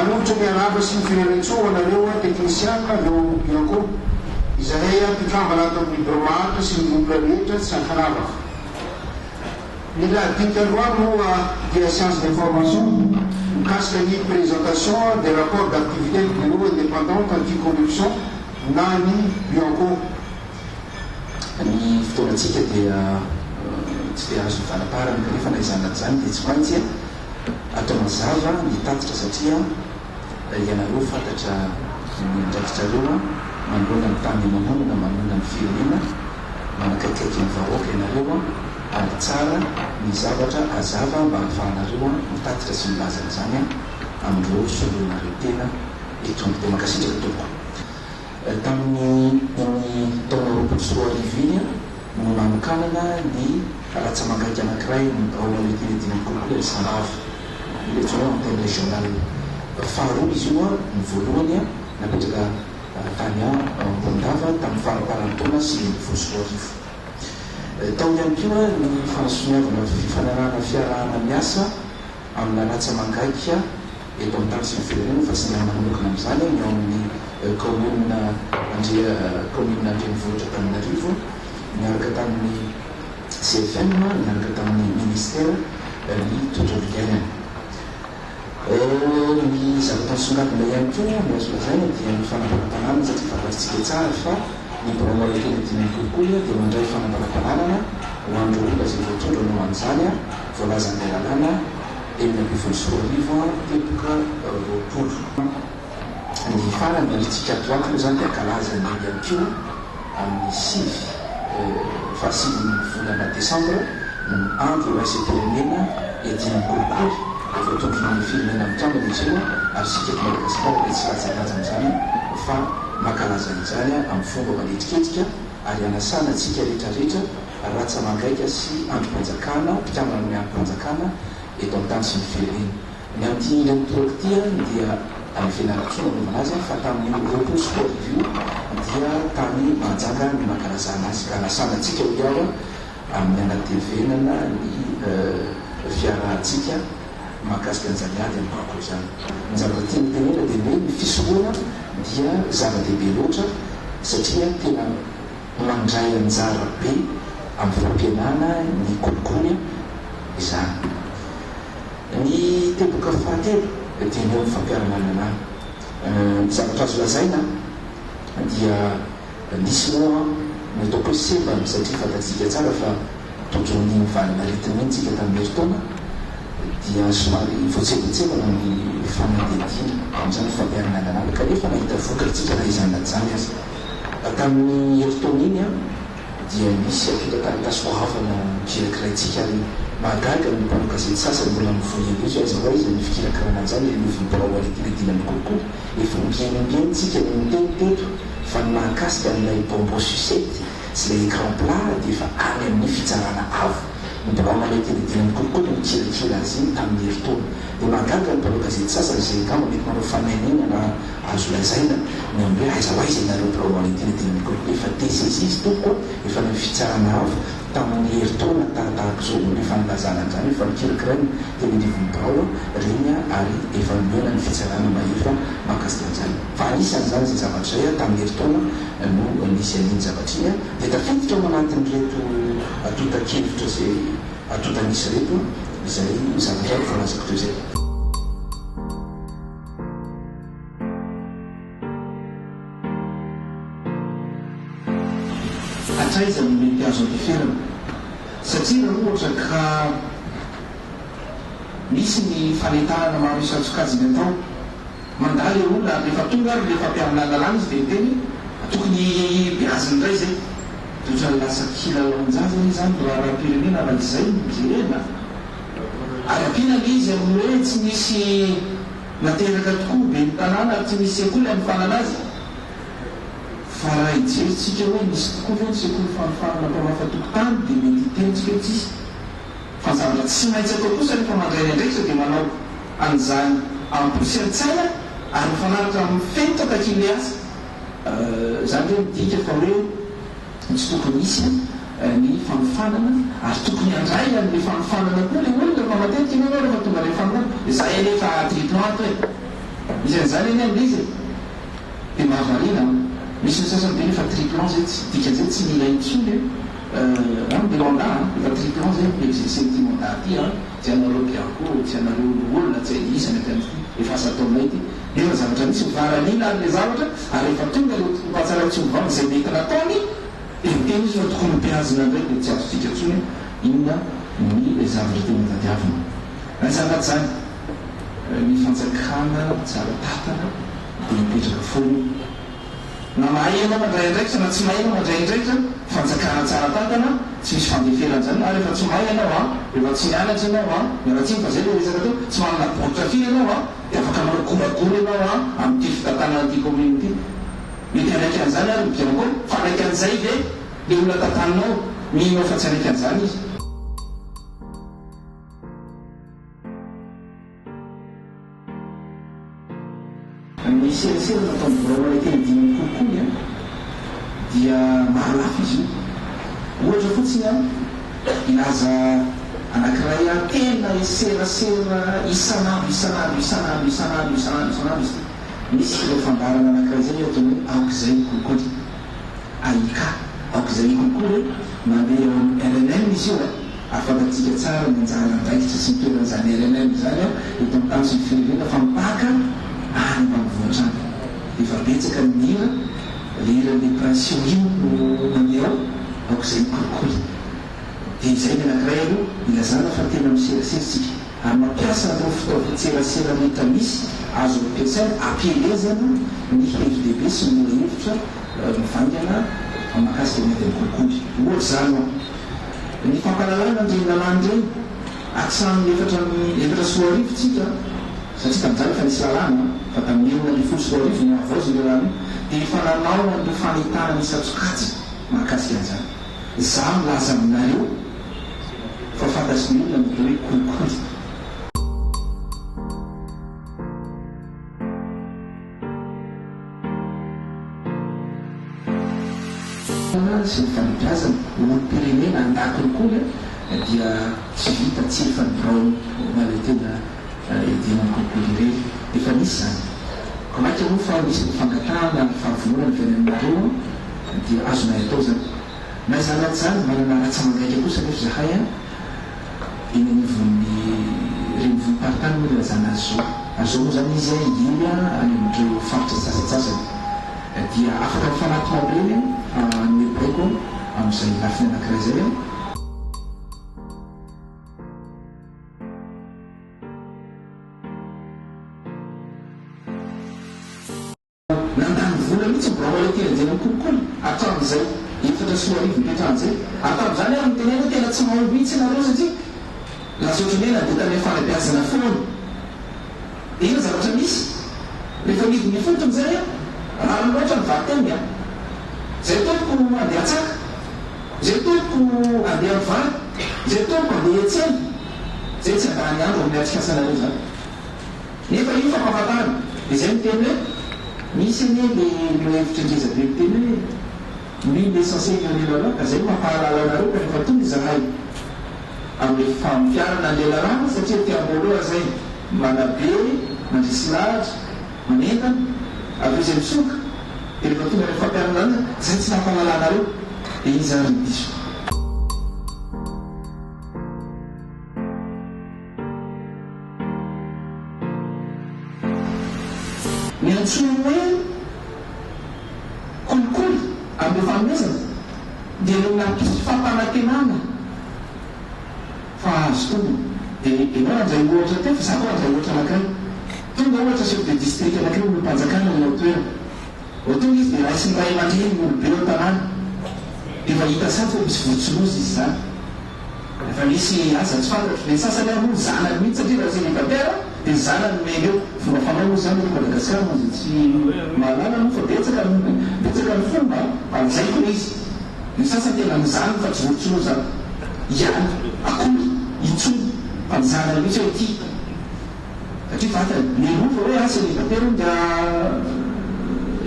Manolotra ny arahaba sy ny firariantsoa ho anareo teknisianina avy ao amin'ny Bianco. Izahay mpikambana ato amin'ny birao maharitra sy ny olona rehetra tsy ankanavaka. Ny lahadinika androany moa dia séance d'information mikasika ny présentation des rapports d'activité du Bureau indépendant anti-corruption na ny Bianco. Ny fotoanantsika dia tsy dia azo ivalaparana kanefa na izany na izany dia tsy maintsy atao mazava ny tatitra satria ianareo fantatra ny andraikitrareo manoloana ny tany aman'olona, manoloana ny firenena, manakaikaiky ny vahoaka ianareo ary tsara ny zavatra hazava mba ahafahanareo mitatitra sy milaza an'izany amin'ireo soloinareo tena eto. Dia mankasitraka tompoko. Tamin'ny iny taona 2020 iny no nanokanana ny ratsa-mangaika anankiray ny birao maritime dimy amby kolikoly any Sambava. Io ilay antsoina hoe antenne régionale faharoa izy io, ny voalohany napetraka tany Morondava tamin'ny faramparan'ny taona 2019. Tao ihany koa ny fanasoniavana fifanarahana fiarahana miasa amina ratsa-mangaika eto amin'ny tany sy ny firenena fa tsy mianina manokana amin'izany ny ao amin'ny kaominina Andria kaominina an-drenivohitra Antananarivo niaraka tamin'ny CFM niaraka tamin'ny ministera ny tontolo iainana. Ny zavatra nisongadina ihany koa ny azo lazaina dia ny fanambaram-pananana satria fantatritsika tsara fa ny birao maroakely dimy amby kolikoly dia mandray fanambaram-pananana ho an'ireo olona izay voatondro hanao an'izany voalazan'ilay lalàna 2016 teboka 20. Ny farany ary tsika ato ato moa izany dia hankalaza an'io ihany koa amin'ny sivy fahasivin'ny volana desambra no andro iraisam-pirenena iadiana amin'ny kolikoly voatondron'ny firenena mikambana izy io ary isika eto Madagasikara dia tsy latsa-danja amin'izany fa mankalaza an'izany amin'ny fomba manetriketrika ary hanasana antsika rehetrarehetra ratsa-mangaika sy andrim-panjakana, mpikambana amin'ny andrim-panjakana eto an-tany sy ny firenena. Ny amin'ity indray mitoraka ity dia any Fianarantsoa no anaovana azy fa tamin'io 2020 io dia tany Mahajanga no nankalazana azy ka anasana antsika hoy aho amin'ny hanatevenana ny fiarahantsika mahakasika an'izany ady amin'ny kolikoly izany. Ny zavatra tiany tenenina dia ny hoe ny fisorohana dia zava-dehibe loatra satria tena Mandray anjara be amin'ny fampihenana ny kolikoly izany. Ny teboka fahatelo dia ny eo amin'ny fampiharana ny lalàna. Ny zavatra azo lazaina dia nisy moa ny ataoko hoe sembana satria fantatsika tsara fa tojon'iny valin'aretina iny tsika tamin'ny herintaona dia somary voatsembatsembana ny fanadihadiana amin'izany fampiharana lalàna kanefa nahita vokatra tsika na izany na izany aza. Tamin'ny herintaona iny dia nisy antontan-taratasy goavana nokirakiraintsika ary mahagaga ny mpanao gazety sasany mbola mivoy an'io hoe aiza ho aiza ny fikirakirana an'izany ry lovia birao aretina dimy amby kolikoly. Efa ombieny ombieny tsika no niteny teto fa ny mahakasika an'ilay bonbon sucette sy ilay écran plat dia efa any amin'ny fitsarana avo. Ny birao aretina dimy amby kolikoly no nikirakira azy iny tamin'ny herintaona. Dia mahagaga ny mpanao gazety sasany izay angamba mety manao fanainena na Azo lazaina ny amin'ny hoe aiza ho aiza ianareo birao Valentina Dina Nikolokolo efa dessaisi izy tompoko a, efa any amin'ny fitsarana avo tamin'ny herintaona tahatahaka izao no efa nilazana an'izany efa nokirakiraina teny anivon'ny birao reny ary efa nomena ny fitsarana mahefa mahakasika an'izany fa anisan'izany izay zavatra izay tamin'ny herintaona no nisy an'iny zavatra iny dia tafiditra ao anatin'ireto antontan-kevitra izay antontan'isa ireto izay zavatra voalazako teo izay. Hatraiza no mety azo andeferana? Satria raha ohatra ka misy ny fanentanana maro isan-tsokajiny atao, mandà ilay olona ary rehefa tonga ary ilay fampiharana lalàna izy dia miteny hoe tokony beazina indray izay. Dia ohatran'ny lasa kilalaon-jaza anie izany ny raharaham-pirenena raha izay no jerena. Ary ampiana ilay izy amin'ny hoe tsy misy Nateraka tokoa ben'ny tanàna ary tsy misy sekoly hanofanana azy. Fa raha hijery tsika hoe misy tokoa ve ny sekoly fanofanana mpamafa tokotany dia mety hiteny tsika hoe tsisy. Fa ny zavatra tsy maintsy atao kosa rehefa mandray ny andraikitra dia manao an'izany am-po sy an-tsaina ary mifanaraka amin'ny fenitra takian'ilay asa. Izany ve midika fa hoe tsy tokony hisy ny fanofanana ary tokony handray an'ilay fanofanana koa ilay olona fa matetika ianao rehefa tonga any amin'ny fanofanana, izahay anie efa triplant ato e! Misy an'izany anie amin'ilay izy e! Dia mahavariana an! Misy ny sasany miteny hoe efa triple ans zay tsy, dikan'izay tsy mila intsony an ny mandat an! Efa triple ans zay no mi-exercer an'ity mandat ity an! Tsy anareo Bianco, tsy anareo loholona, tsy iza ny avy amin'ity, efa asa ataonay ity. Nefa ny zavatra misy, mivaralila ary ilay zavatra, ary rehefa tonga ilay mpatsara tsy mivaona izay mety nataony, dia miteny izy fa tokony hobeazina indray dia tsy azontsika intsony hoe inona ny zavatra tena tadiavina. Na izany na tsy izany, ny fanjakana tsara tantana dia mipetraka foana io. Na mahay ianao mandray andraikitra na tsy mahay ianao mandray andraikitra, fanjakana tsara tantana, tsy misy fandeferana izany, ary rehefa tsy mahay ianao an, rehefa tsy nianatra ianao an, miala tsiny fa izay ilay resaka teo, tsy manana baoritra firy ianao an, dia afaka manao goragora ianao an, amin'ity fitantanana ity commune ity. Mety hanaiky an'izany ary ny Bianco, fa hanaiky an'izay ve ilay olona tantaninao? Mino aho fa tsy hanaiky an'izany izy. Ny serasera nataon'ny birao anay teny dimy kolikoly an, dia maro lafy izy io. Ohatra fotsiny an, hilaza anankiray aho, tena serasera isan'andro isan'andro isan'andro isan'andro isan'andro isan'andro izy ity. Misy ireo fandaharana anankiray izay atao hoe aok'izay ny kolikoly, AIK, aok'izay ny kolikoly, mandeha ao amin'ny rnm izy io an. Ary fantatsika tsara ny anjara andraikitra sy ny toeran'izany rnm izany eto amin'ny tany sy ny firenena fa mipaka any ambanivohitra any. Efa betsaka ny mihira, le hiran'i Le Prince io io no mandeha ao, aok'izay ny kolikoly. Dia izay ny anankiray aloha ilazana fa tena miserasera isika ary mampiasa an'ireo fitaovan-tserasera rehetra misy azo ampiasaina ampielezana ny hevi-dehibe sy ny lohahevitra mivaingana mahakasika ny ady amin'ny kolikoly. Ohatra izany ho'a. Ny fampahalalana an'ireny lalàna ireny hatramin'ny 2004 tsika, satria tamin'izany efa nisy lalàna, fa tamin'ny 2016 no nahavaozina io lalàna io, dia efa nanao an'ireo fanentanana isan-tsokajiny mahakasika an'izany. Izaho milaza aminareo fa fantatry ny olona ny atao hoe kolikoly. Sy ny fanabeazana olom-pirenena an-dakolikoly dia tsy vita tsy efa ny birao mahaleo tena iadiana ny kolikoly irery. Efa nisy izany. Koa mainka moa fa misy ny fangatahana ary fahavononana avy any aminareo dia azonay atao izany. Na izany na tsy izany, manana ratsa-mangaika kosa anefa izahay eny anivon'ny renivohim-paritany moa ilazana azy izao. Ary izao moa izany izy hiely any amin'ireo faritra sasantsasany. Dia afaka mifanatona amin'ireny hanome baiko amin'izay lafiny anankiray izay. Nandany vola mihitsy ny birao Alety Anjena Mikolikoly hatramin'izay 2004 nipetrahany izay. Ary tamin'izany ary nitenenana hoe tena tsy mahomby mihitsy ianareo satria lasa ohatran'ny hoe nandeha tamin'ny fanabeazana foana. Dia inona zavatra misy? Rehefa midina ifotony izay an, rariny loatra ny valinteny an. Izay tompoko handeha hatsaka, izay tompoko handeha amin'ny vary, izay tompoko handeha hiantsena, izay tsy handany andro amin'ny atrikasanareo izany. Nefa io fampahafantarana dia izay miteny hoe misy anie le lohahevitra ngeza be miteny hoe nul n'est censé ignorer la loi ka zay no mampahalala anareo ka rehefa tonga izahay amle fampiharana anle lalàna satria aty amboalohany zay manabe mandresy lahatra manentana avy eo izay misoka dia rehefa tonga any fampiharana lalàna zay tsy nampahalala anareo dia iza ary no diso. Ny antsoiny hoe kolikoly amin'ireo fanomezana dia ilay nampisy fampanantenana fa hahazo tombony. Dia ianao nandray ohatra teo fa za koa handray ohatra anankiray. Tonga ohatra chef de district anankiray olom-panjakana eo an-toerana. Vao tonga izy dia raisin'ny ray aman-dreny ny olobe eo an-tanàna. Dia efa hita sady fa misy vorontsiloza izy izany. Efa nisy aza tsy fantatro, ny sasany ary moa ny zanany mihitsy satria raha célibataire dia ny zanany no omeny eo. Fomba fanao moa izany eto Madagasikara ho an'izay tsy mahalala moa fa betsaka ny betsaka ny fomba fa lazaiko ilay izy. Ny sasany tena ny zanany fa tsy vorontsiloza ihany akory intsony fa ny zanany mihitsy hoe ity. Satria fantany, mialoha fa hoe asa célibataire hono dia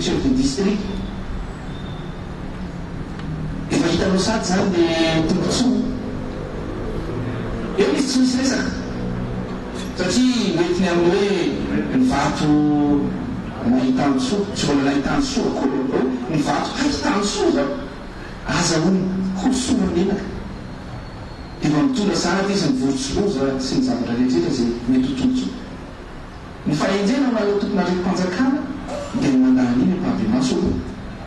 chef de district. Efa hitanao sady zany le tombotsoa. Eo izy tsy misy resaka. Satria hoentiny amin'ny hoe ny vato nahitan-tsoa, tsy mbola nahitan-tsoa akory hoe ny vato hahitan-tsoa izany. Aza hono hosorana menaka. Dia efa mitondra sahady izy ny vorontsiloza sy ny zavatra rehetra izay mety ho tombontsoa. Ny fahendrena ho an'ireo tompon'andraiki-panjakana dia ny mandà an'iny ampahibemaso aloha,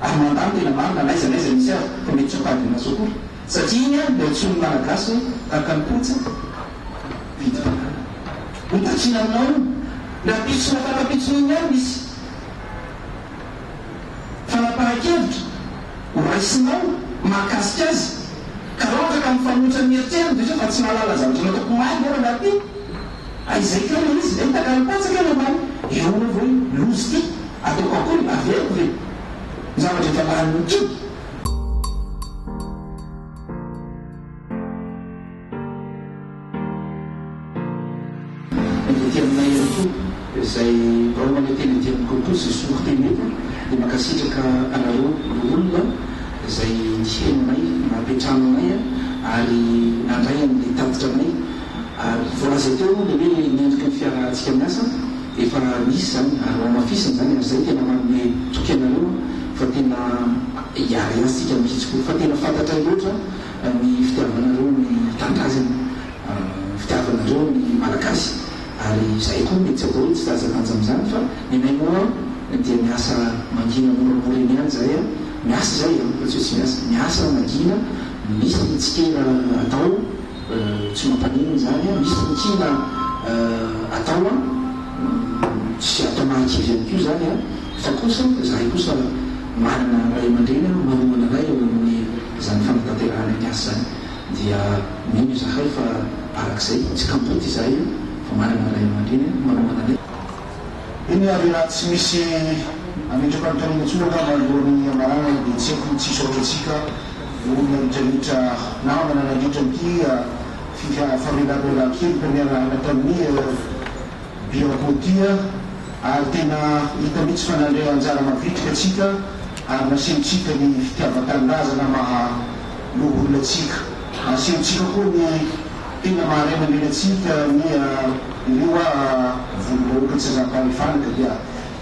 ary mandà ny tena marina n'aiza n'aiza misy azy fa mety tsy ampahibemaso akory, satria iny no antsoin'ny Malagasy hoe tahaka ny potsa vidim-pananana. Ho takiana aminao io, na ampitso na farampitson'iny ihany misy fanapahan-kevitra ho raisinao mahakasika azy, ka raha ohatra ka mifanohitra ny eritreriny dia hoe fa tsy mahalala zavatra nataoko omaly ve rangahy ity? Hay izay kay ilay izy, ilay takalo-patsaka ilay omaly, eo anao vao hoe loza ity, ataoko akory, averiko ve ny zavatra efa lanin'ny kibo? Ny ety aminay ihany koa izay birao maneho teny ety aminy kokoa izay soloko teny eto dia mankasitraka anareo loholona izay nihaino anay, nampiantrano anay ary nandray an'ilay tatitra anay ary voalaza teo moa ilay hoe ny endriky ny fiarahantsika miasa efa nisy izany ary hohamafisina izany ary izay tena manome toky anareo fa tena hiara-hiasa isika mihitsy koa fa tena fantatray loatra ny fitiavanareo ny tanindrazana, ny fitiavanareo ny Malagasy ary izahay koa mety tsy atao hoe tsy latsa-danja amin'izany fa ny anay moa dia miasa mangina moramora eny ihany izahay an, miasa izahay an, fa tsy hoe tsy miasa, miasa mangina, misy ny tsikera atao tsy mampaninona izany an, misy ny kiana atao an, tsy atao mahakivy ihany koa izany an, fa kosa izahay kosa manana ray aman-dreny manohana anay eo amin'ny Izany fanatanterahana ny asa izany dia mino izahay fa arak'izay, tsy kamboty izahay fa manana ray aman-dreny manohana anay. Eny ary raha tsy misy hametra-panontaniana intsony angamba alohan'ny hamaranana dia tsy haiko ny tsy hisaotra antsika olona rehetrarehetra namana nandritra an'ity famelambelan-keloka niarahana tamin'ny Bianco ity ary tena hita mihitsy fa nandray anjara mavitrika antsika ary nasehontsika ny fitiavan-tanindrazana maha loholona antsika. Nasehontsika koa ny tena maha ray aman-dreny antsika ny ireo volom-bahoaka tsy azam-pahefana ka dia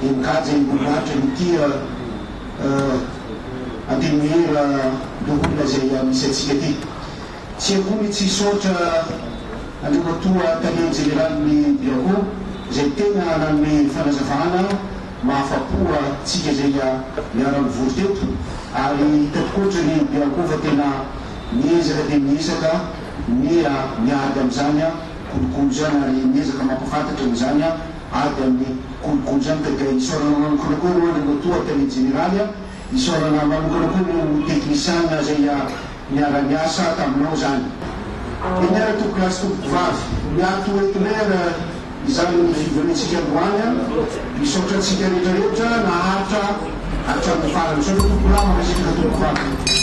henin-kaja henim-boninahitra an'ity Antenimiera loholona izay misy antsika ity. Tsy akory tsy hisaotra Andriamatoa Tale Jeneralin'ny Bianco izay tena nanome fanazavana mahafapo antsika izay niara-nivory teto ary hita tokoatra ny Bianco fa tena miezaka dia miezaka ny miady amin'izany kolikoly izany ary miezaka mampahafantatra an'izany ady amin'ny kolikoly izany ka dia isaorana manokana koa ianao Andriamatoa Tale Jeneraly, isaorana manokana koa ireo teknisiana izay Niara-niasa taminao izany. Eny ary tompokolahy sy tompokovavy, miato eto indray ary izany ny fivoriantsika androany an! Misaotra antsika rehetra rehetra naharitra hatramin'ny farany. Misaotra tompokolahy, mankasitraka tompokovavy.